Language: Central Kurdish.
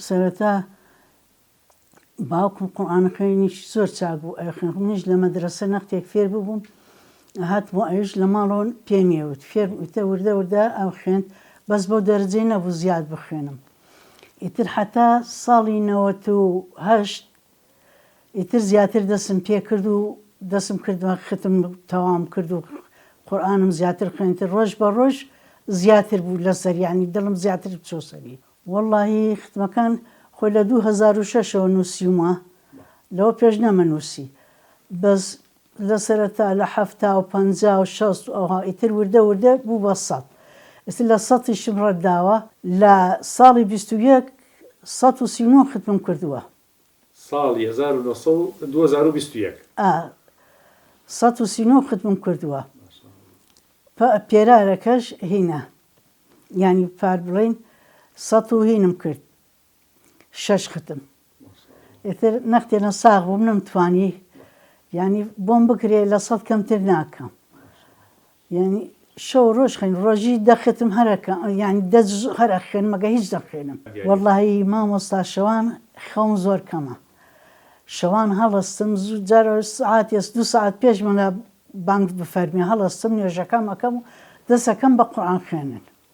سەرەتا باوکم قورئان خوێنیش زۆر چاک بوو ئەیخوێن منیش لە مەدرەسە نەختێک فێر ببووم هاتمەوە ئەویش لە ماڵەوە پێم یەوت فێر ئیتر وردە وردە ئەم خوێند بەس بەو دەرەجەی نەبوو زیاد بخوێنم ئیتر حەتا ساڵی 98 ئیتر زیاتر دەسم پێ کرد و دەسم کرد بە ختم تەواوم کرد و قورئانم زیاتر خوێندتر ڕۆژ بە ڕۆژ زیاتر بوو لەسەر یانی دڵم زیاتر بچۆ سەری. وەڵاهی ختمەکان خۆی لە 2006 ەوە نووسیومە لەوە پێش نەمەنووسی بەس لە سەرەتا لە حەفتا و پەنجا و شەست و ئەوها ئیتر وردە وردە بوو بە سەد ئیتر لە سەتیشم ڕەت داوە لە ساڵی 21 139 ختمم کردووە. ساڵی 1900 و 2021. ئا 139 ختمم کردووە پێرارەکەش هینە یانی پار بڵێین سەت و هینم کرد شەش ختم ئیتر نەختێ نە ساغ بووم نەمتوانی یانی بۆم بکرێ لە سەد کەمتر ناکەم یانی شەو ڕۆژ خوێن ڕۆژی دە ختم هەرەکە یانی دە جزء هەر ئەخوێنم مەگە هیچ نەخوێنم وەڵاهی مامۆستا شەوان خەوم زۆر کەمە شەوان هەڵەستم زوو جارە سعاتێ دوو سعات پێش مەلا بانگ بفەرمێ هەڵەستم نوێژەکەم ئەکەم و دەسەکەم بە قورئان خوێنن.